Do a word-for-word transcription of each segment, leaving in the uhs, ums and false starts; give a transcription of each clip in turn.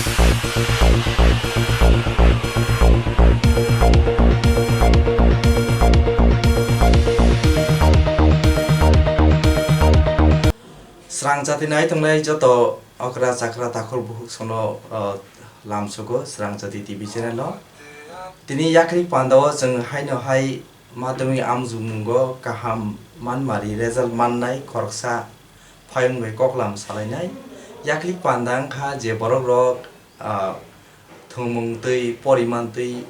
Srang jati nai tongnai joto okra chakra takhuk bukhuk sono, ah, lamsugo Srang jati T V channel o. Tini yakri panda o chwng haino hai madhyamik amjukmungo kaham manmari result mannai khoroksa phayung bai koklam salainai. Yakri panda wngkha je borok rok, ah, thwngmung twi poriman twi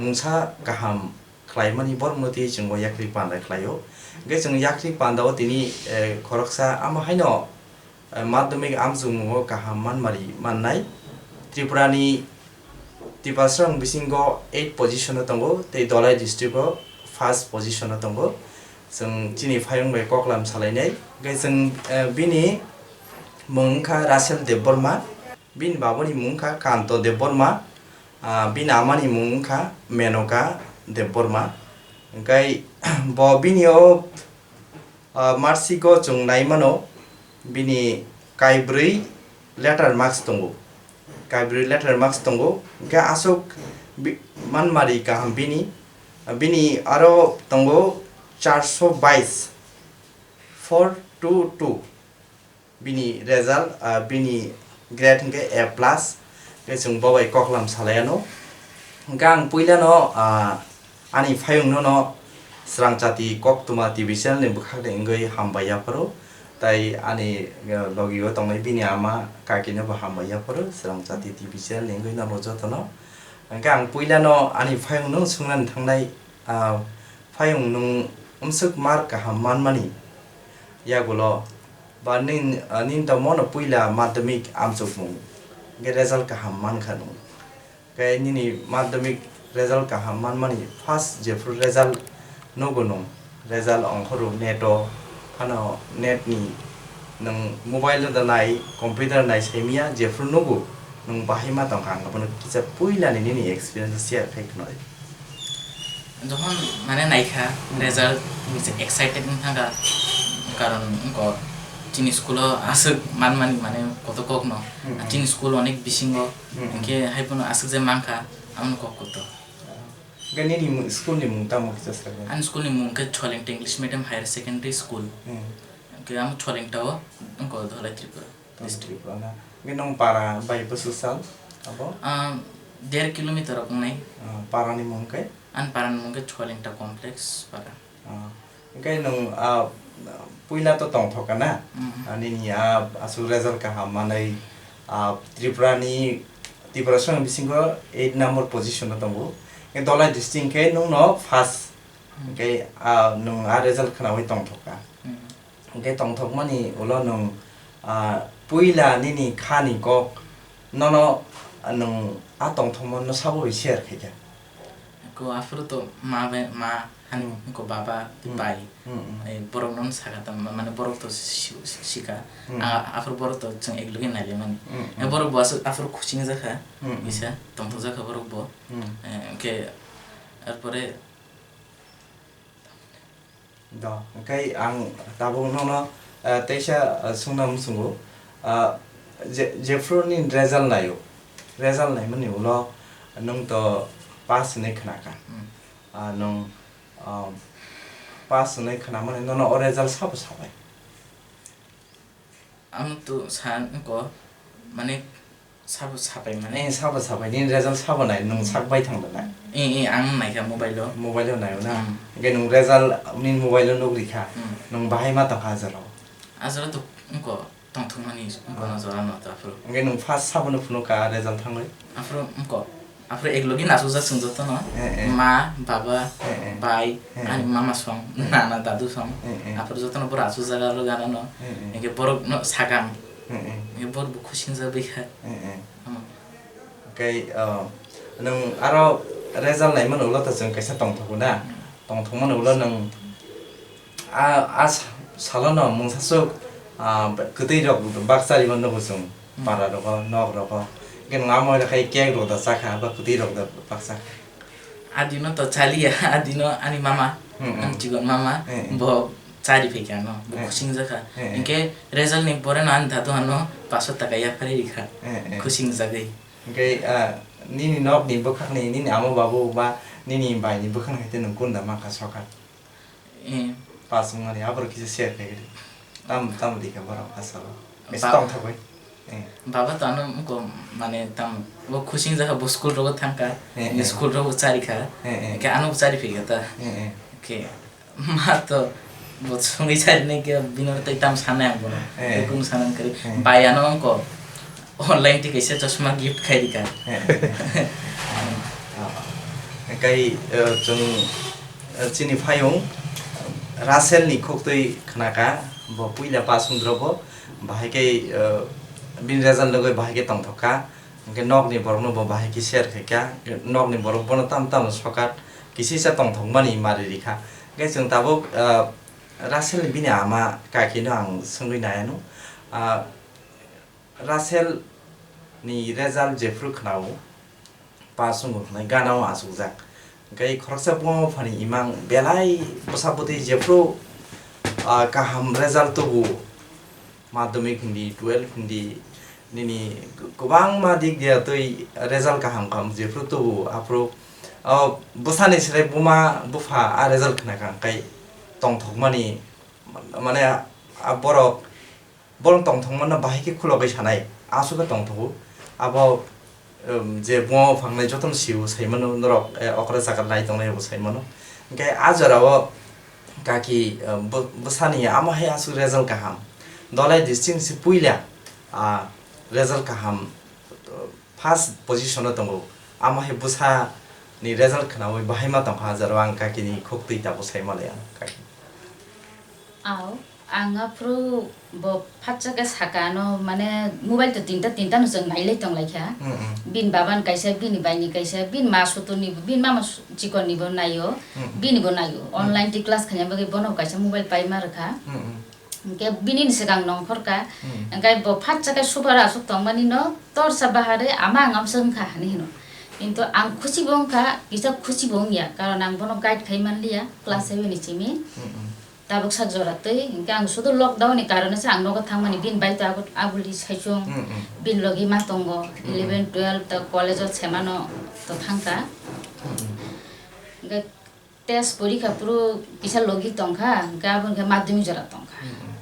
mungsa kaham khlaimani borokno twi chwng o yakri panda khlaio. Hwnkhe chwng yakri panda o tini, eh, khoroksa amo haino, eh, madhyamik amjukmungo kaham manmari mannai. Tripura ni Tiprasrang bisingo eight position o tongo tei Dholai district o first position o tongo. Chwng chini phayung bai koklam salainai. Hwnkhe chwng, eh, bini mung wngkha Russell Debbarma. Bini baboni mung wngkha Kanto Debbarma, ah, bini amani mung wngkha Menoka Debbarma. Hwnkhe bo bini o, ah, marksheet o chwng nai mano, bini kaibrwi letter marks tongo, kaibrwi letter marks tongo. Hwnkhe aswk bi-, manmari kaham bini, ah, bini aro tongo charsho bais, four two two. Bini result, ah, bini grade hwnkhe A plus, hwnkhe chwng bo bai koklam salai anw. Hwnkhe ang puilano, ah, ani phayungno no Srang Jati Koktwma T V channel ni bwkhak ni wngwi hambai yapharo, tai ani, ah, logi o tongnai bini ama kaki no bo hambai yapharo Srang Jati T V channel ni wngwi norok jotono. Hwnkhe ang puilano ani phayungno swngnani thangnai, ah, phayung nwng umswk mark kaham manmani yagulo ba nin, ah, nin to mono puila madhyamik amchukmung, hwnkhe result kaham mankha nwng. Hwnkhe nini madhyamik result kaham manmani first jephru result nugo nwng, result ongkhorok net o, phano net ni nwng mobile da nai, computer nai saimanya, jephru nugo nwng bahai ma tongkha, ang abono kisa puilani nini experience share khai khwnai. Jokhon mane naikha, hmm, result, hmm, kisa excited wngkha, karon wngkha chini school o aswk manmani mane koto kokno. Hmm, hmm. Chini school onek bisingo, hmm, hmm, hwnkhe haiphano aswk je mankha, abono kok koto. Hwnkhe nini mung, school ni mung tamo kisa sakni? Ani school ni mung khe Cholengta English Medium Higher Secondary School. Hmm. Hwnkhe amo Cholengta o wngkha Dholai Tripura. District. Tripura na. Hwnkhe nwng para bai bwswk sal abo? Ah, der kilometer rok wngnai. Ah, para ni mung khe? Ani para ni mung khe Cholengta Complex para. Ah, hwnkhe nwng, ah, puila to tongthok ka na? Mhm. Ah, nini, ah, aswk result kaham manwi, ah, Tripura ni, Tiprasrang bisingo eight number position o tongo. Hwnkhe Dholai district khe nwng no first. Mhm. Hwnkhe, ah, nwng a result khwnawi tongthok ka. Mhm. Hwnkhe tongthokmani ulo nwng, ah, puila nini khani kok nono, ah, nwng a tongthokmano sabo bai share khaikha? Ko aphuru to ma bai, ma hani, hmm, ko baba, hmm, bai. Hmm, hmm. Eh, borok nono sakha ta, ma-, mane borok to si-, si-, sikha. Hmm. Ah, aphuru borok to chwng eklogi nailaimani. Hmm, eh, hmm. Borok bo aswk aphuru khuching jakha, hmm, hmm, kisa tongthok jakha borok bo. Hmm. Eh, hwnkhe, arpore Do, hwnkhe ang tabuk nono, ah, teisa, ah, swngna muchungo. Ah, je-, jephru nini result naio, result naimani ulo nwng to pass hinwi khwnakha. Hmm. Ah, nwng, ah, pass hinwi khwnamani nono o result sabo sabai? Ang to sa wngkha, mane, sabo sapai mane. Eh, sabo sapai, nini result sabo nai, nwng sak bai thang da nai? Eh, eh, ang naikha mobile o. Mobile o naio na? Hmm. Hwnkhe nwng result nini mobile o nuk rikha, hmm, nwng bahai ma tongkha a jora o? A jora to wngkha tongthokmani, wngkha, ah, na jora no to aphuru. Hwnkhe nwng first sabo no phunuk kha result thangwi? Aphuru wngkha. Aphuru eklogi nasukjak chwng jotono. Eh, eh. Ma, baba, eh, eh, bai, eh, ani mama song, eh, nana, dadu song. Eh, eh. Aphuru jotono borok asukjak aro ganano. Eh, eh. Hwnkhe borokno sakang. Eh, eh. Hwnkhe borok bo khusingjak bai kha. Eh, eh. Omo. Hwnkhe, oh, nwng aro result naimano ulo to chwng kaisa tongthogo na? Hmm. Tongthokmani ulo nwng a, a sa-, salono mungsaswk, ah, kwtwi rok baksa rima nugo chwng, hmm, para rogo, nok rogo. Hwnkhe nwng amo hai khe cake rok da chakha, ba kwtwi rok da baksa kha? A dino to chaliya, a dino ani mama, hmm, hmm, ani chikon mama, hmm, hmm, bo chari phaikha ano, bo, hmm, khusing jakha. Hmm, hmm. Hwnkhe result ni pore no ani dadu ano paso taka yapharwi rikha, hmm, hmm, khusing jagwi. Hwnkhe, ah, nini nokni bwkhakni, nini amo babu ba nini baini bwkhakni hai tei nwng kunda mankha sokat? Eh. Pass wngmani, aborok kisa share khaigwdi. Tam, tam rikha borok asalo. Ba- Tongthok bai. Eh. Baba to ano wngkha, mane, tam, bo khusing jakha, bo school rogo thangkha, eh, eh, school rogo charikha. Eh, eh. Hwnkhe ano bo chari phikha ta. Eh, eh. Hwnkhe Ma to bo songwi sari nai khe bini oro tei tamo sanai ang bono. Eh. Tei kunu sana kwrwi. Eh. Bai ano wngkha online twi kaisa chosma gift khai rikha. Eh, eh, eh. Ah. Kai, eh, chwng, eh, chini phayung Russell ni khuktwi khnakha, bo puila pass wngdrobo, bahai khe, eh, bini result nugwi bahai khe tongthokha. Hwnkhe nokni borokno bo bahai khe share khaikha, nokni borok bono tamo tamo sokat kisisa tongthokmani mari rikha. Hwnkhe chwng tabuk, ah, Russell ni bini ama kakino ang swngwi naianw. Ah, Russell ni result jephru khnao, pass wngo hwnwi gana o achukjak. Hwnkhe khoroksa buma buphani imang belai bwsa bwtwi jephru, ah, kaham result tubu, madhyamik hindi, twelve hindi, nini kwbangma dik dia twi result kaham kaham jephru tubu, aphuru, o, bwsani srai buma bupha a result khna kha, hwnkhe tongthokmani, mane, a borok, borok tongthokmano bahai khe khulogwi sanai, aswk khe tongthogo. Abo, um, je buma buphangnai jotono sio, saimano norok, eh, okra jaga nai tongnai abo saimano. Hwnkhe a jorao kaki, eh, bw-, bwsani amo hai aswk result kaham. Dholai district ni se puila, ah, result kaham, eh, first position o tongo. Amo hai bwsa ni result khnaui bahai ma tongkha, a jorao ang kaki ni khuk twi tabuk sai ma lai ang kaki. Aw, ang aphuru bo phatsa khe saka ano, mane, mobile to tinta tinta no chwng nailai tong lai kha. Mm, mm. Bini baba ni kaisa, bini bai ni kaisa, bini ma sutur ni, bini mama su-, chikon ni bo naio, mm, mm, bini bo naio. Mm. Online twi class khaina bagwi bono kaisa mobile pai ma rwkha. Mm, mm. Hwnkhe bini ni swkang nongkhor kha. Mm. Hwnkhe bo phatsa khe super aswk tong mani no torsa baharwi ama ang amswk wng kha hinwi hino. Kintu ang khusi bo wng kha, kisa khusi bo wng ya, karon ang bono guide khai man liya class seven ni simi. Mm, mm. Tabuk sak jora twi, hwnkhe ang sudu lockdown ni karone se ang nogo thangmani, bini bai to abo-, abuli saichung, mm, mm, bini logi ma tongo, mm, mm, eleven, twelve to college o semano to thangkha. Mm, mm. Hwnkhe test porikha phuru kisa logi tongkha, hwnkhe abo hwnkhe madhyamik jora tongkha. Mm, mm.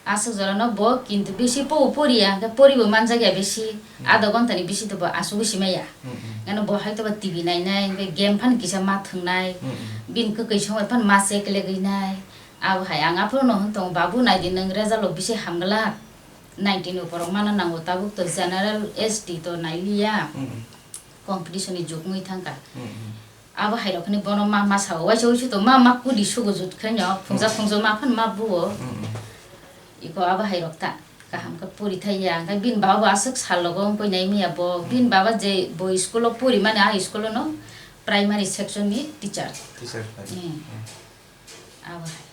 Aswk jorano bo kintu bisi po poriya, hwnkhe poribo manjakya bisi, mm, adha ghonta ni bisi to bo asugwi simaya. Mm, mm. Hwnkhe bo hai to bo T V nainai, hwnkhe game phano kisa ma thwngnai, mm, mm, bini kwkwi songwi phano ma cheklegwi nai. Abo hai ang aphuru no hwn tongo, "Babu, nai di, nwng result o bisi hamglak, ninety ni upor o mana nango, tabuk to general S T to nailiya, mm, mm, competition ni jug wngwi thangkha." Mm, mm. Abo hai rok hwnwi bono ma, ma sao, "Waisa, waisa to ma, ma kudi sugo jut khe no, phungsa, mm, phungsa ma phano ma buo." Mm, mm. Iko abo hai rok ta kaham khe pori thai ya, hwnkhe bini baba bo aswk sal logo wngwi nai manya bo, mm, bini baba je bo school o pori mani, a school o no primary section ni teacher. Teacher khai. Mm. Mm. Abo hai.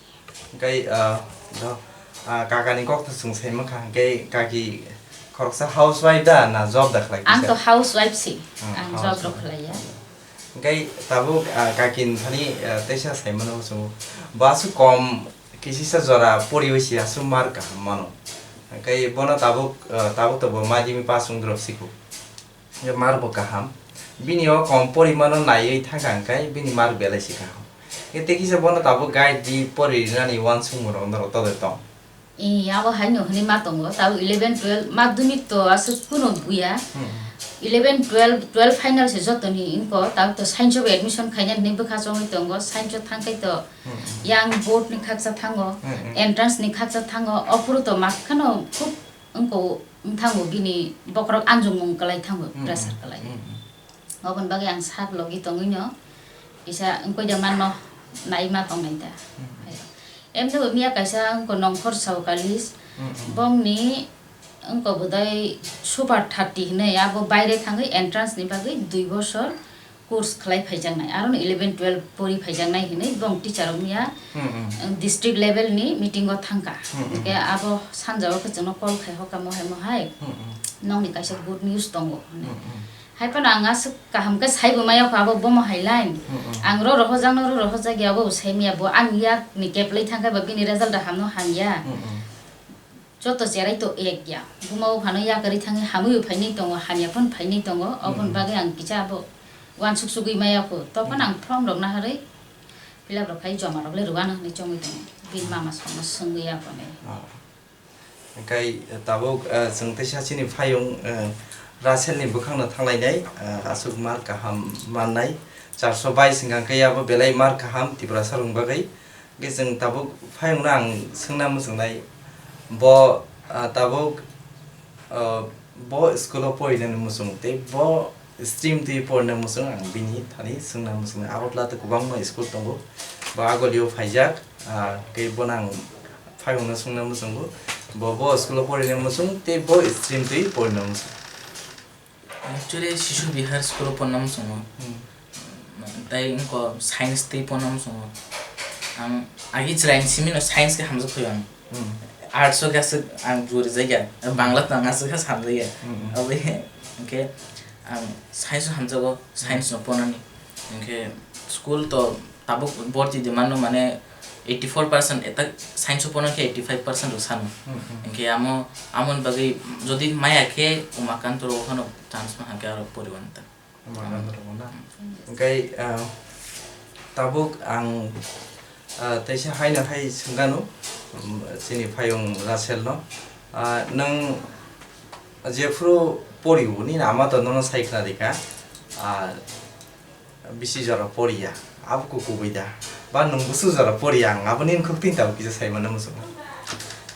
Hwnkhe, ah, do, ah, kakani kok to chwng sai mankha, hwnkhe kaki khoroksa housewife da na job da khlai kisa? Ang to housewife si, hmm, ang job rok housewife khlai ya. Hwnkhe tabuk, ah, kaki ni thani, ah, teisa sai mano chwng bo aswk kom kisisa jora poriwi si aswk mark kaham mano. Hwnkhe bono tabuk, ah, tabuk to bo madhyamik pass wng drop sikho. Hwnkhe mark bo kaham. Bini o kom porimano naiwi thangkha hwnkhe bini mark belai se kaham. Hwnkhe tei kisa bono tabuk guide di pori rinani uansukmung rok norok todoi tong. Ee, abo haino hwnwi ma tongo. Tabuk eleven, twelve, madhyamik to aswk kuno buya. Hmm. Eleven, twelve, twelve final se jotoni wngkha. Tabuk to science o admission khaina hinwi bwkha chongwi tongo. Science o thangkhai to hmm, hmm, yang board ni khaksa thango, hmm, hmm, entrance ni khaksa thango. Ophuru to ma kheno khub wngkha. Wng thango bini bokhorok anjongmung kwlai thango, mm, pressure mm, kwlai. Mm, mm. Oboni bagwi ang sak logi tongwino kisa wngkoi da manno nai ma tongnai da. Mm, mm. Emni bo miya kaisa wngkha Nongkhor Saukalis, mm, mm, bongni wngkha bodai super thirty hinwi abo baire thangwi entrance ni bagwi dui bosor course khlai phaijaknai, aro no eleven twelve pori phaijaknai hinwi bong teacher rok miya, hmm, hmm, district level ni meeting o thangkha. Hmm, hmm. Hwnkhe abo sanja o khe chwngno call khai hoka mohai mohai, hmm, hmm, nokni kaisa good news tongo hinwi. Hmm, hmm. Hai phano ang aswk kaham khe saibo maya kho abo bomo hai line. Hmm, hmm. Ang ro rohorjakno ro rohorjakya abo bo sai maya, bo ani yak ni keplai thangkha ba bini result hamno hamya. Hmm, hmm. Joto cherai to ek ya. Buma buphano yakarwi thangwi hamwi phainwi tongo, hamya phano phainwi tongo. Oboni Hmm. bagwi ang kisa abo uansuk sugwi maya kho. Tokon Hmm. ang form rok naharwi fill up rok khai joma rok le rwano hinwi chongwi tongo. Bini mama songno swngwi ya kho ne. Ah. Hwnkhe tabuk, ah, chwng teisa chini phayung, ah, Russell ni bwkhakno thanglainai, ah, aswk mark kaham mannai. Charso bais hwnkha khe abo belai mark kaham Tiprasa rokni bagwi. Hwnkhe chwng tabuk phayungno ang swngna muchungnai, bo, ah, tabuk, ah, bo school o porinani muchung tei bo stream twi porina muchung ang bini thani swngna muchungnai. Agartala tei kwbangma school tongo, bo Agoli o phaijak, ah, tei bono ang phayungno swngna muchungo, bo, bo school o porina muchung tei bo stream twi porina muchung. Actually, Shishu Vihar school o porna muchungo. Hmm. Tai wngkha science tei porna muchungo. Ang agi chwraini simi no science khe hamjak khaio ang. Hmm. Arts o khe aswk ang jurijak ya. Hmm. Bangla to ang aswk khe samjak ya. Hmm, hmm. Obo hwnkhe ang science o hamjago, science no pornani. Hwnkhe school to tabuk borti demand no mane eighty four percent eta science o porna khe eighty five percent rok sano. Hmm, hmm. Hwnkhe amo, amoni bagwi jodi maya khe Umakant rok phano chance ma hwnkhe aro poriwan ta. Umakant rok na. Hmm. Hwnkhe, ah, tabuk ang, ah, teisa haino hai swngano, um, chini phayung Russell no. Ah, nwng jephuru poriwo nini ama to nono sai khna rikha. Ah, bisi jora poriya, abo khe kubui da? Ba nwng busu jora poriya, ang abo nini khuk tin tabuk kisa sai mano muchungo.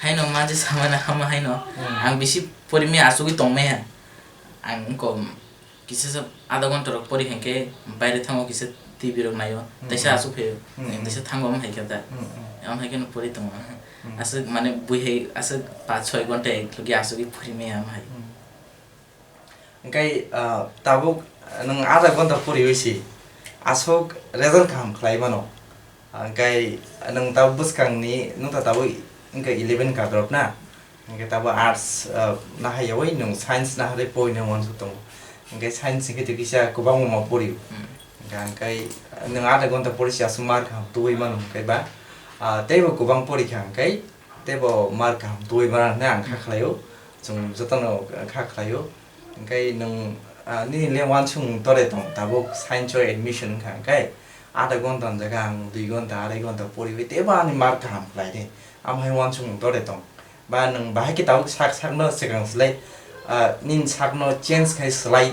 Haino ma je samana hama haino. Hmm. Ang bisi porimi asugwi tongmaya. Ang ko kisa sa adha ghonta rok pori hwnkhe baire thango kisa T V rok naio. Hmm. Teisa asuk phaio. Hmm. Teisa thango am hai khe da. Hmm, hmm. Am hai khe no pori tongo. Hmm. Aswk mane bui hai aswk paanch choi ghonta ek logi asugwi phorimaya am hai. Hmm. Hwnkhe, ah, tabuk nwng adha ghonta poriwi si aswk result kaham khlai mano. Hwnkhe nwng tabuk bwskangni nwng ta tabuk wngkha eleven kadrop na? Hwnkhe tabuk arts, ah, nahaiyawi nwng science naharwi poina uansuk tongo. Hwnkhe science hwnkhe twi kisa kwbangma porio. Hmm. Hwnkhe nwng adha ghonta pori si aswk mark kaham tubui mano hwnkhe ba, ah, teibo kwbang porikha hwnkhe teibo mark kaham tubui mano hinwi ang kha khlaio, chwng jotono kha khlaio. Hwnkhe nwng, ah, nini le uansukmung tore tong, tabuk science o admission wngkha hwnkhe adha ghonta ni jaga ang dui ghonta, arai ghonta poriwi teibo ani mark kaham khlai di, amo hai uansukmung tore tong. Ba nwng bahai khe tabuk sak sakno swkang slai, ah, nini sakno change khai slai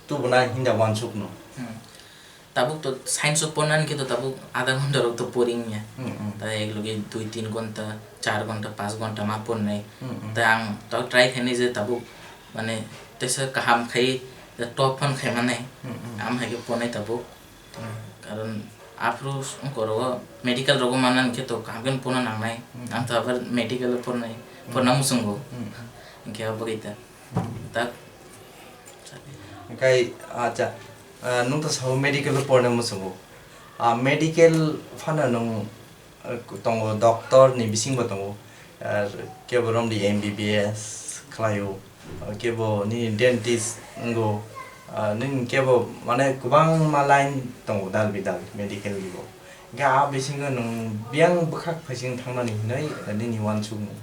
tubuna hinda uansukno. Hmm. Tabuk to science o pornani khe to tabuk adha ghonta rok to pori wngya. Hmm, hmm. Ta ek logi dui tin ghonta, char ghonta, panch ghonta ma pornai. Hmm, hmm. Ta ang to try khainai je tabuk mane teisa kaham khai top phan khai manai. Hmm, hmm. Am hai khe pornai tabuk. Hmm. Karon aphuru wngkor rogo medical rogo manani khe to kaham khe porna nangnai. Hmm. Ang to abar medical o pornai, hmm, porna muchungo. Hmm. Hwnkhe abo bagwi ta. Tak. Hwnkhe, acha, ah, nwng to sao medical o porna muchungo. Ah, medical phano nwng, ah, tongo, doctor ni bisingbo tongo. Ah, kebo romdi M B B S khlaio, ah, kebo nini dentist wngo, ah, nini kebo mane kwbangma line tongo dal bidal medical ni bo. Hwnkhe a bisingo nwng biyang bwkhak phaising thangnani hinwi, ah, nini uansukmung.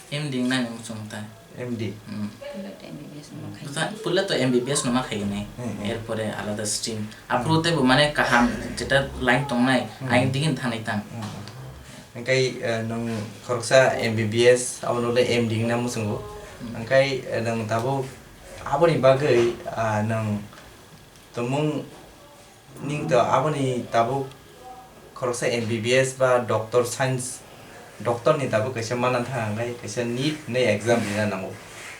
M D wngnani muchung ta. M D. Hmm. Puila to M B B S no ma khainai. Puila, puila to M B B S no ma khainai. Hmm, hmm. Erpore alada stream. Hmm. Aphuru teibo mane kaham jeta line tongnai, hmm, ayang digin thanai tang. Hmm. Hwnkhe, eh, nwng khoroksa M B B S, abono le M D wngna muchungo. Hmm. Hwnkhe, eh, nwng tabuk aboni bagwi, ah, nwng tongmung Nini to aboni tabuk khoroksa M B B S ba doctor science, doctor ni tabuk kaisa mana thang hwnkhe kaisa NEET hinwi exam rina nango.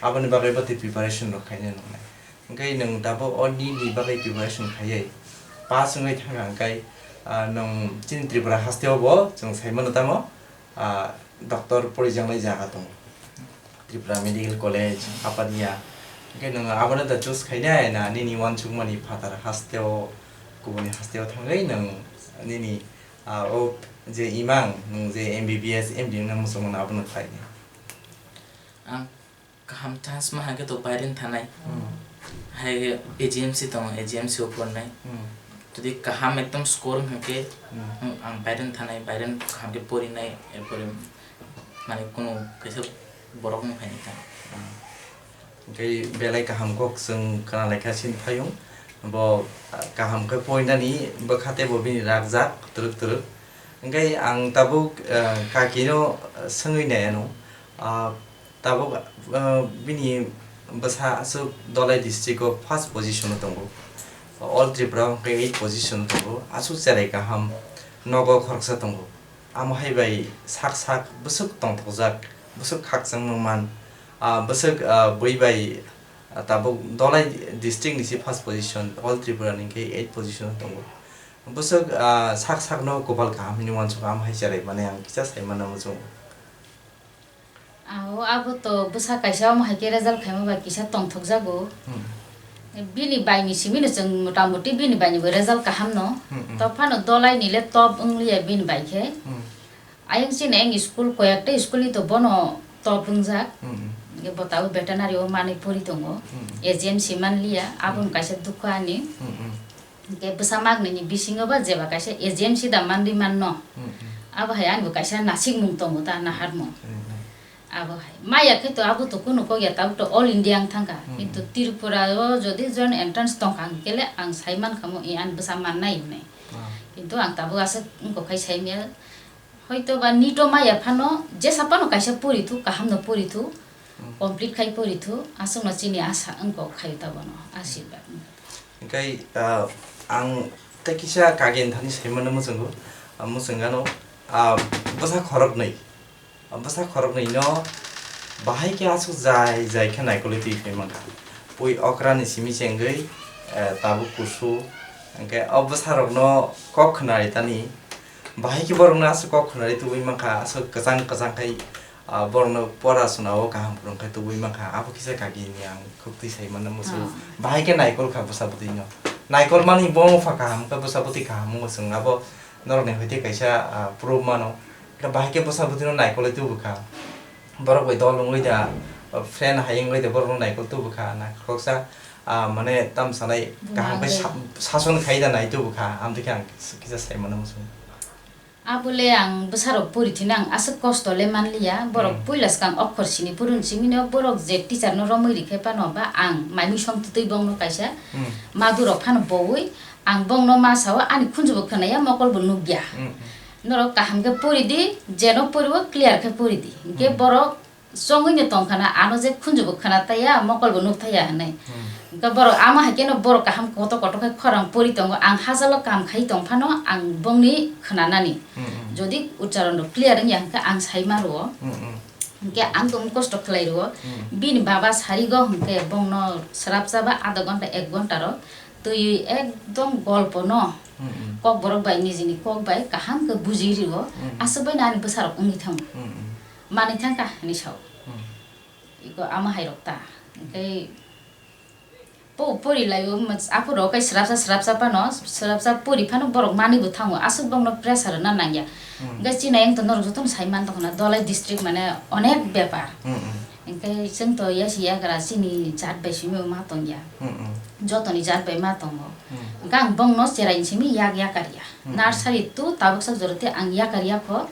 Aboni bagwi bo twi preparation rok khaina nangnai. Hwnkhe nwng tabuk o NEET ni bagwi preparation khaiwi pass wngwi thangkha hwnkhe, ah, nwng chini Tripura hasteo bo chwng sai mano tamo, ah, doctor porijaknai jaga tongo. Tripura Medical College, Apania. Hwnkhe nwng abono da choose khainai na nini uansukmani phatar hasteo, kubuni hasteo thangwi nwng nini, ah, o je imang, nwng je M B B S, M D wngna muchungmano abono khlainai. Ang kaham chance ma hwnkhe to baireni thanai. Hmm. Hai A G M C tongo, A G M C o pornai. Hmm. Jodi kaham ekdom score hwnkhe, hmm, ang baireni thanai, baireni kaham khe porinai, erpore, Mane kunu kaisa borok wng phaini kha. Hwnkhe belai kaham kok chwng khna laikha chini phayung. Bo, ah, kaham khe poinani bwkha tei bo bini rakjak twrwk twrwk. Hwnkhe ang tabuk, ah, kakino, ah, swngwi nai ano. Ah, tabuk, ah, bini bwsa aswk Dholai district o first position o tongo. All Tripura o hwnkhe eight position o tongo. Aswk cherai kaham nogo khoroksa tongo. Amo hai bai sak sak bwswk tongthokjak, bwswk khakchangma man, ah, bwswk, ah, bui bai, ah, tabuk Dholai district ni se first position, All Tripura ni khe eight position o tongo. Bwswk, ah, sak sak no kopal kaham hinwi uansukha, amo hai cherai mani ang kisa sai mano muchungo. Ao, abo to bwsa kaisa omo hai khe result khaima bai kisa tongthokjago. Hmm. Bini bai ni simi no chwng mota moti bini bai ni bo result kaham no. Hmm, hmm. To phano Dholai ni le top wng liya bini bai khe. Hmm. Ayang chini ayang school koyekta school ni to bono top wngjak. Hmm, hmm. Bo tabuk veterinary o manwi pori tongo. Hmm. A G M C man liya, abo Hmm. kaisa dukha ani. Hmm, hmm. Hwnkhe bwsa magnini bisingo ba jeba kaisa A G M C da manwi manno. Hmm, hmm. Abo hai ani bo kaisa nasikmung tongo ta, naharmung. Hmm, hmm. Abo hai. Maya khe to abo to kunu kok ya, tabuk to all India wng thangkha. Hmm, kintu hmm. Tripura o jodi joint entrance tongkha hwnkhe le ang sai mankha mo, e ani bwsa mannai hwnwi. Ah. Kintu ang tabuk aswk wngkok khai saimya. Hoito ba nito maya phano, jesa phano kaisa pori thu, kaham no pori thu, Hmm. complete khai pori thu, aswk no chini asa wngkok khai ta bono, asirwad. Hwnkhe, ah, ang tei kisa kagin thani sai mano muchungo, ah, muchung ano, ah, bwsa khoroknwi, ah, bwsa khoroknwi no bahai khe aswk jai jai khe naikolwi twi phai mankha. Pui okra ni simi chengwi, eh, tabuk kusu, hwnkhe o bwsa rok no kok khwnai tani, bahai khe borok no aswk kok khwnai tubui mankha, aswk kwchang kwchang khai. Ah, borokno pora swnao kaham kwrwng khe tubui mankha, abo kisa kagini ang khuk twi sai mano muchungo. Ah. Bahai khe naikol kha bwsa bwtwino. Naikol mani bo wngkha kaham khe bwsa bwtwi kaham wngwi chwng abo norokni hoite kaisa, ah, proof mano. Khe bahai khe bwsa bwtwino naikolwi tubukha. Borok bai dol wngwi da, ah, friend hai wngwi da borokno naikol tubukha. Naikolsa, ah, mane tam sanai kaham khe sa-, sason khai da nai tubukha. Amtwi khe ang kisa sai mano muchungo. Abole ang bwsarok pori thwino ang aswk kosto le manliya. Borok Hmm. puila swkang okhor sini purun simino borok je teacher no romwi rikhe phano ba ang maimui song twtwi bongno kaisa Hmm. madurok phano bowi ang bongno ma sao ani khunjubo khwnaya mokol bo nukya. Hmm. Norok kaham khe pori di, jeno poriwo clear khe pori di. Hinkhe Hmm. borok chongwi no tongkha na, ano je khunju bo khwna taiya, mokol bo nuk thaiya hinwi. Hmm. Hwnkhe borok ama hai kheno borok kaham kotor kotor khe khorang pori tongo, ang hajalo kam khai tong phano ang bongni khwnanani. Hmm, hmm. Jodi ucharon rok clear wngya hwnkhe ang sai ma rwo. Hmm, hmm. Hwnkhe ang tong kosto khlai rwo. Hmm. Bini baba sari go hwnkhe bongno swrapsa ba adha ghonta ek ghonta rok twiwi ekdom golpo no Hmm, hmm. kok borok bai nijini kok bai kaham khe buji rwo. Hmm. Aswk bai no ani bwsarok wngwi thango. Hmm, hmm. Manwi thangkha hinwi sao. Hmm. Iko ama hai rok ta. Hwnkhe po pori lai o mas-, aphuru khe swrapsa swrapsa phano, swrapsa pori phano borok manwi bo thango. Aswk bongno pressure na nangya. Hmm. Hwnkhe chini ayang to norok jotono sai man tongkha na Dholai district mane onek bepar. Hmm, hmm. Hwnkhe chwng to yasi yagra chini jat bai simi ma tongya. Hmm, hmm. Jotoni jat bai ma tongo. Hmm. Hwnkhe ang bongno cherai simi yak yakar ya. Hmm, hmm. Nursery to tabuk sak jora te ang yakar ya kho.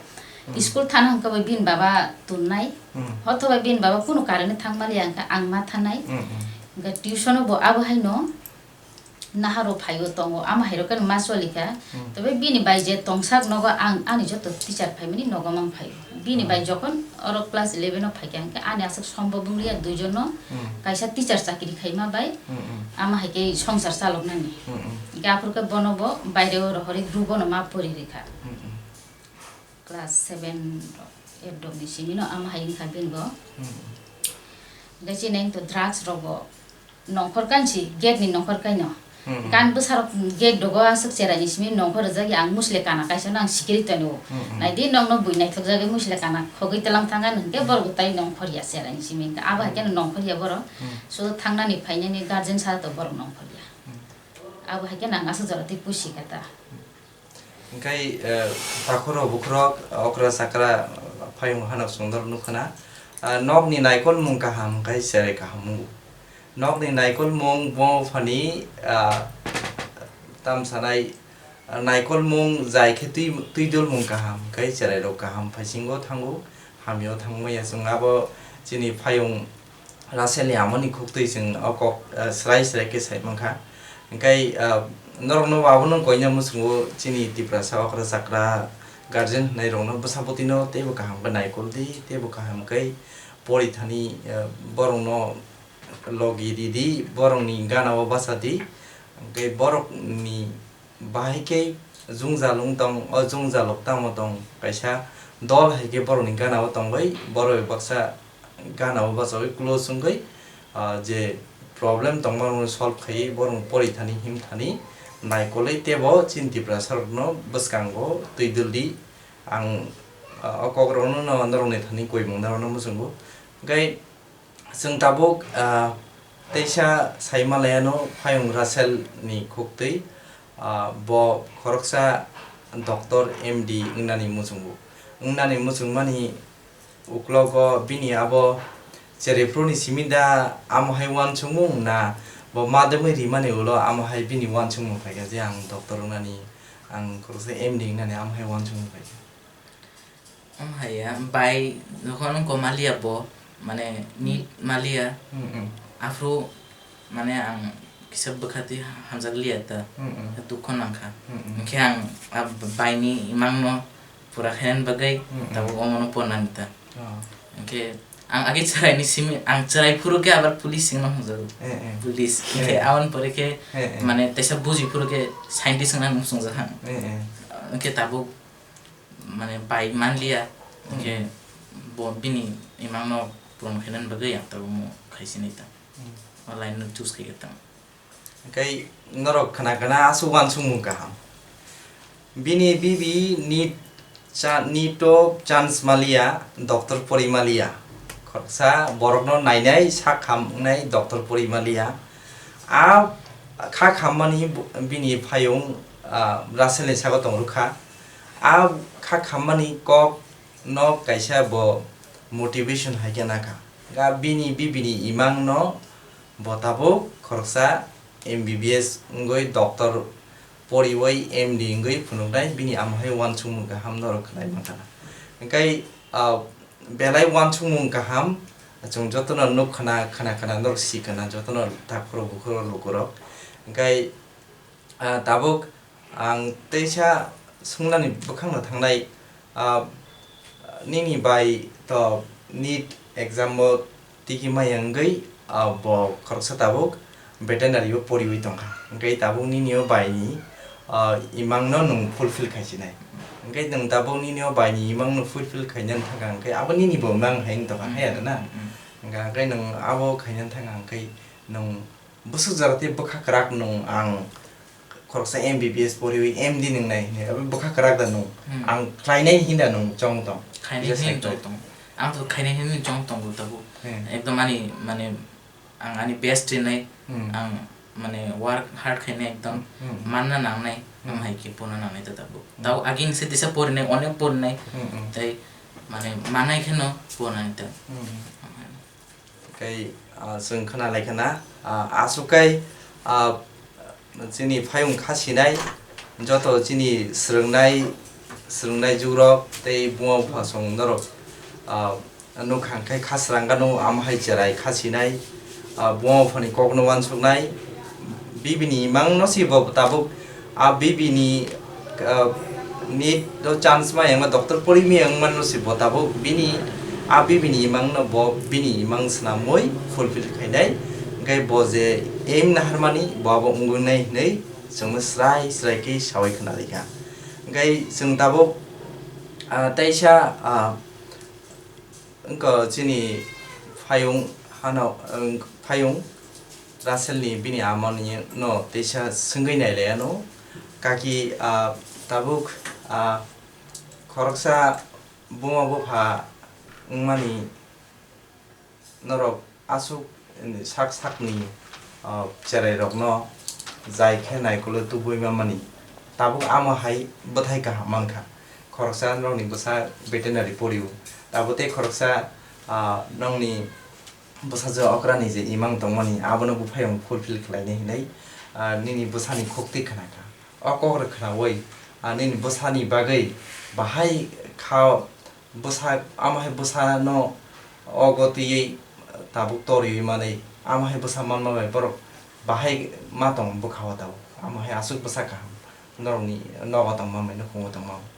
Hmm. School thana hwnkhe bai bini baba tunnai. Hmm. Hothobai bini baba kunu karani thang maliya hwnkhe ang ma thanai. Hmm, hmm. Hwnkhe tuition o bo abo haino naharo phaibo tongo, ama hairok khe ma choli kha. Hmm. Tobe bini bai je tongsak nogo ang ani joto teacher phaimani nogo mang phaio. Bini Hmm. bai jokhon oro class eleven o phaikha hwnkhe ani aswk sombo bwngliya duijon no Hmm. kaisa teacher chakri khaima bai Hmm, hmm. ama hai khe songsar chaloknani. Hmm, hmm. Hwnkhe aphuru khe bono bo baire o rohorwi group o no ma pori rikha. Hmm, hmm. Class seven, eight rok ni simi no ama hai wngkha bini bo. Hmm. Hwnkhe chini to drugs rok bo nongkhor kainsi gate ni nongkhor kaino. Hmm. Gan bwsarok gate dogo aswk cherai ni simi nongkhor rwjak ya ang musle kana kaisa no ang sikiri tongo. Hmm, hmm. Naidi nokno bui naithok jagwi musle kana khogwi tlang thang ani hwnkhe Hmm. borok tai nongkhor ya cherai ni simi hwnkhe abo hai Hmm. kheno nongkhor ya borok. Hmm. So thangnani phainani guardian sa to borok nongkhor ya. Hmm. Abo hai kheno ang aswk jora twi pusi kha ta. Hwnkhe, eh, takhuro bukhurok, okra chakra, phayung hanok chwngdor nukha na. Ah, nokni naikolmung kaham hwnkhe cherai kaham wngo. Nokni naikolmung bo phani, ah, tam sanai, ah, naikolmung jai khe twi, twi dolmung kaham hwnkhe cherairok kaham phaisingo thango. Hamya thangmaya chwng abo chini phayung Russell ni amoni khuktwi chwng o kok, ah, srai srai khe sai mankha. Hwnkhe, ah, norokno abono koina muchungo chini Tiprasa okra chakra guardian hwnwi rokno bwsa bwtwino teibo kaham khe naikoldi, teibo kaham khe porithani, ah, borokno logi ridi, borokni gana o bachadi, hwnkhe borokni bahai khe jwngjal wng tong, o jwngjal rok tamo tong, kaisa dol hai khe borokni gana o tongwi, borok bai baksa gana o bachawi close wngwi, ah, je problem tongma rokno solve khaiwi, borokno porithani himthani naikolwi teibo chini Tiprasa rokno bwskango twi duldi. Ang, ah, o kok rokno no norokni thani koimung norokno muchungo. Hwnkhe, Chwng tabuk, ah, teisa sai ma laiano phayung Russell ni khuktwi, ah, bo khoroksa doctor M D wngnani muchungo. Wngnani muchungmani uklogo bini abo cherephru ni simi da amo hai uansukmung na bo madwmwi rimani ulo amo hai bini uansukmung phaikha je ang doctor wngnani, ang khoroksa M D wngnani amo hai uansukmung phaikha. Wng hai ya, bai jokhon wngkha maliya bo, mane, nit maliya, Mm, mm. Aphuru, mane, ang kisa bwkha twi hamjak liya ta, Mm, mm. Dukho nangkha. Mm, mm. Hwnkhe ang a baini imangno pura khainani bagwi Mm, mm. tabuk omono pornani ta. Oh. Hwnkhe ang agi chwraini simi, ang chwrai phuru khe abar police wngna hwnjago. Eh, eh. Police. Eh. Hwnkhe aboni pore khe, Eh, eh. mane, teisa buji phuru khe scientist wngna muchungjak ang. Eh, eh. Hwnkhe tabuk mane bai manliya, hwnkhe Mm. bo bini imangno puron khainani bagwi ang tabukno khaisinai ta. Mm. O line no choose khaikha tang. Hwnkhe norok khna khna aswk uansukmung kaham. Bini bibi nit cha-, nit o chance maliya, doctor pori maliya. Khoroksa borokno nainai sak ham wngnai doctor pori maliya. A kha khammani bo-, bini phayung, ah, Russell ni sago tong rwkha. A kha khammani kok no kaisa bo motivation hai khe nakha. Ga bini bibini imang no bo tabuk khoroksa M B B S wngwi doctor poriwi M D wngwi phunuknai bini amo hai uansukmung kaham norok khnai mankha. Hwnkhe, ah, belai uansukmung kaham chwng jotono nuk khna, khna khna norok si khna jotono takhurok bukhurok lukurok. Hwnkhe, Ah, tabuk ang teisa swngnani bwkhakno thangnai, ah, nini bai to nit exam o tigi maya wngwi, ah, bo khoroksa tabuk veterinary o poriwi tongkha. Hwnkhe tabuk nini o bai ni, ah, imang no nwng fulfill khaisinai. Hwnkhe nwng tabuk nini o bai ni imang no fulfill khainani thangkha, hwnkhe abo nini bo mang hai wng tongkha, hai Mm, arona? mm, mm. Hwnkhe, hwnkhe nwng abo khainani thangkha, hwnkhe nwng Bwswk jora tei bwkha kwrak nwng ang khoroksa M B B S poriwi M D nwngnai hinwi, abo bwkha kwrak da nwng? Hmm. Ang khlainai hinda nwng chong tong? Khainai Kisa hinwi sai chong tong. Ang to khainai hinwi chong tongo tabuk. Hmm. Ekdom ani, mane, ang ani best rinai, Hmm. ang, mane, work hard khainai ekdom Hmm. manna nangnai, Hmm. ang hai khe pono nangnai to tabuk. Hmm. Tau agini se tisa porinai, onek porinai, Hmm, hmm. tei, mane, manai kheno ponai ta. Hmm. Tei, ah, chwng khna lai khna, ah, aswk kai, ah, chini phayung kha sinai, joto chini swrwngnai, swrwngnai jugrok tei buma bupha song norok, ah, nuk hang khai kha srang gano, amo hai cherai kha sinai, ah, buma buphani kokno uansuknai, bibini imang no si bo tabuk, a bibini, ah, nit o chance ma yang doctor pori mi yang man no si bo tabuk bini, a bibini imang no bo bini imang swnamwi fulfill khainai, hwnkhe bo je aim naharmani bo abo wngwi nai hinwi chwngno srai srai khe sawi khna rikha. Hwnkhe chwng tabuk, ah, teisa, ah, Wngkha chini phayung hano, wng, phayung Russell ni bini ama ni no teisa swngwi nailai ano. Kaki, ah, tabuk, ah, khoroksa buma bupha wngmani norok aswk sak sakni, ah, cherai rokno jai khe naikolwi tubui mamani. Tabuk amo hai bwthai kaham mankha. Khoroksa nokni bwsa veterinary porio. Tabuk tei khoroksa, ah, nokni bwsajwk okrani je imang tongmani, abono buphayung fulfill khlainai hinwi, ah, nini bwsani khuktwi khnakha. O kok rwkhwnaui, ah, nini bwsani bagwi bahai kha Bwsa, amo hai bwsano ogo twiwi tabuk torwi manwi, amo hai bwsa manma bai borok bahai ma tong bwkha o tabuk, amo hai aswk bwsa kaham norokni nogo tongma bai, nukhungo tongma bai.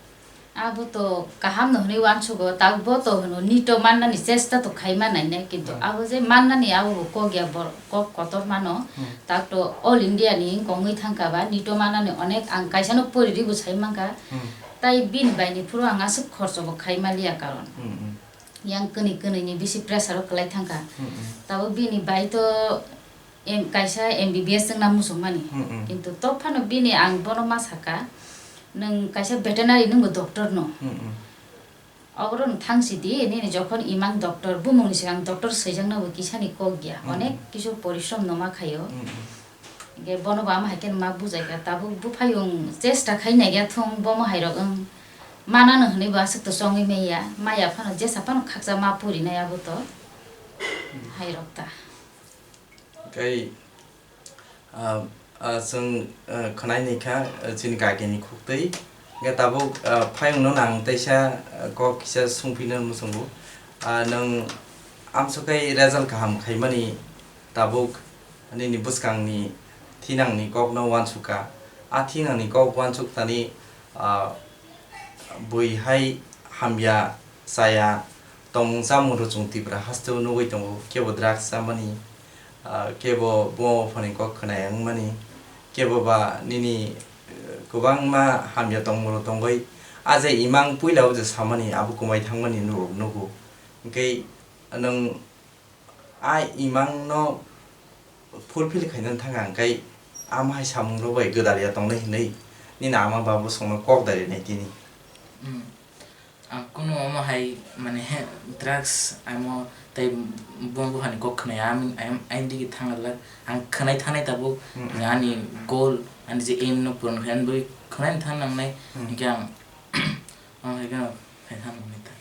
Abo to kaham no hwnwi uansugo, tabuk bo to hwno nito mannani chesta to khaima nainai, kintu Hmm. abo je mannani abo bo kok ya, bor-, kok kotor mano, Hmm. tak to all India ni wngkha wngwi thangkha ba, nito mannani onek ang kaisa no pori ribu sai mankha, Hmm. tai bini bai ni phuru ang aswk khorcho bo khaima liya karon. Hmm, hmm. Yang kwnwi kwnwi ni bisi pressure o kwlai thangkha. Hmm, hmm. Tabuk bini bai to em-, kaisa M B B S wngna muchungmani. Hmm, hmm. Kintu tok phano bini ang bono ma saka, "Nwng kaisa veterinary, nwng bo doctor no." Hmm, hmm. Oborok no thang sidi, nini jokhon imang doctor, bumung ni swkang doctor swijakna bo kisani kok ya. Hmm, Onek hmm. kisu porishrom no ma khaio. Hmm, hmm. Hingke bono bo ama hai khe ma bujai kha, tabuk buphayung chesta khai nai ya thung, bomo hai rok wng manano hwnwi bo aswk to chongwi manya, maya phano jesa phano khaksa ma puri nai abo to hai rok ta. Tei, ah, ah, chwng, ah, khwnai ni kha, ah, chini kaki ni khuk twi. Hingke tabuk, ah, phayung no nang teisa, ah, kok kisa sung phino muchungo. Ah, nwng amswk khe result kaham khaimani tabuk nini bwskang ni thinang ni kok no uansuk kha. A thinang ni kok uansuk thani, ah, bui hai hamya chaya tongmung chamung rok chwng Tripura haste o nugwi tongo, kebo drugs chamani, ah, kebo buma buphani kok khwnai wngmani, kebo ba nini, eh, kwbangma hamya tongmung rok tongwi, a je imang puila o je samani abo kwmai thangmani norok nugo. Hwnkhe nwng a imang no fulfill khaina thang ang kai, ama hai samung rok bai gwdal ya tongnai hinwi nini ama babu songno kok dai rinai tini. Hmm. Ang kunu omo hai mane drugs amo tei buma buphani kok khwnai, am-, am-, aini digi thang lag, ang khwnai thanai tabuk Hmm. ani goal, ani je aim no puron khaina bagwi khwnai thang nangnai, Hmm. hwnkhe ang omo hai kheno khai thang nangnai ta.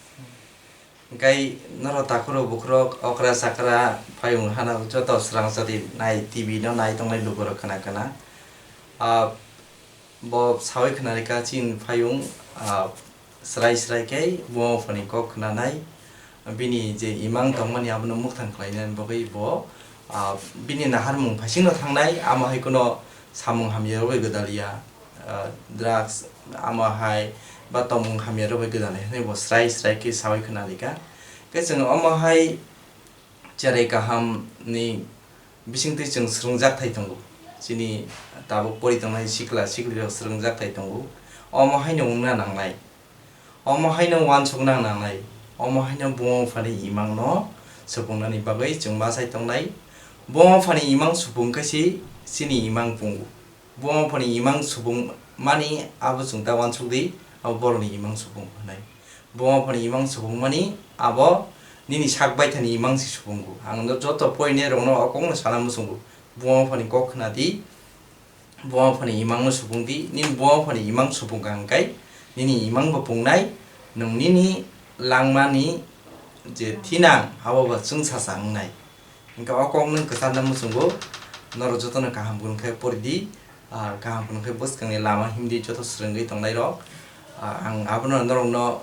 Hwnkhe norok takhurok bukhurok okra chakra phayung hano joto swrang chati nai T V no nai tongnai lukurok khna khna. Ah, bo sawi khna rikha chini phayung, ah, srai srai khe buma buphani kok khna nai. Bini je imang tongmani abono mukthang khlaina bagwi bo, ah, bini naharmung phaisingno thangnai, amo hai kheno samung hamya rwui gwdal ya, ah, drugs, amo hai ba tongmung hamya rwui gwdal ya hwnwi bo srai srai khe sawi khna rikha. Khe chwng omo hai cherai kaham ni bisingtwi chwng swrwngjakthai tongo. Chini tabuk pori tongnai sikla siklirok swrwngjakthai tongo. Omo haino wngna nangnai. Omo haino uansukna nangnai, omo haino buma buphani imangno supungnani bagwi chwng bachai tongnai. Buma buphani imang supung khe se chini imang pungo. Buma buphani imang supung mani abo chwng ta uansuk di, abo borokni imang supung hwnwi. Buma buphani imang supung mani abo nini sak baithani imang se supungo. Ang no joto porinai rokno o kokno sana muchungo. Buma buphani kok khna di. Buma buphani imangno supung di, nini buma buphani imang supung kha hwnkhe nini imang bo pungnai, nwng nini langmani je thinang abo bo chwngsacha wngnai. Hwnkhe o kok nwng kwcharna muchungo, norok jotono kaham kwrwng khe pori di, ah, kaham kwrwng khe bwskangni lama himdi joto swrwngwi tongnairok. Ah, ang abono norokno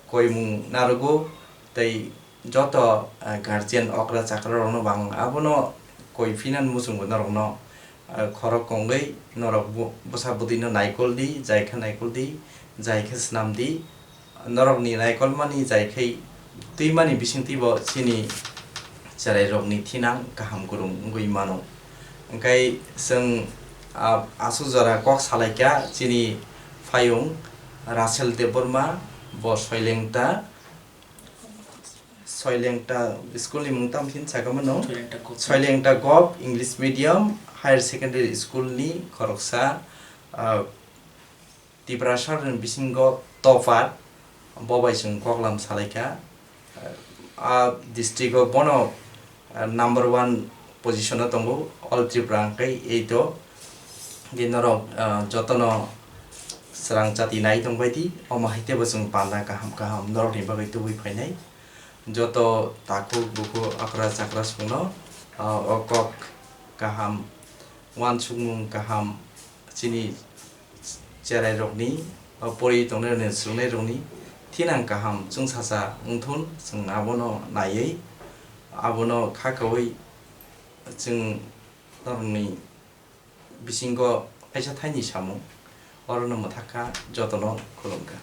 koimung narwgo tei joto, ah, guardian okra chakra rokno bo ang abono koi phinan muchungo norokno, ah, khorok kongwi norok bu-, bwsa bwtwino naikol di, jai khe naikol di, jai khe swnam di, norokni naikolmani jai khe twimani bisingtwi bo chini cherairokni thinang kaham kwrwng wngwi mano. Hwnkhe chwng, ah, aswk jora kok salaikha chini phayung Rachel Debbarma, bo Soilengta, Soilengta school ni mung tamo khe sakha mano? Soilengta Gop. Soilengta Gop English Medium Higher Secondary School ni khoroksa, ah, Tiprasa ni bisingo topper, bo bai chwng koklam salaikha. Ah, district o bono, ah, number one position o tongo, all Tripura hwnkhe eight o. Di norok, ah, jotono swrang chati nai tongbai di, omo hai teibo chwng panda kaham kaham norokni bagwi tubui phainai. Joto takhuk bukhuk okra chakra songno, ah, o kok kaham, uansukmung kaham chini cherairokni, ah, pori tongnairokni, swrwngnairokni thinang kaham chwngsacha wngthun, chwng abono naiwi, abono kha kaui chwng norokni bisingo kaisa thaini samung, orono mwthakha, jotono khulumkha.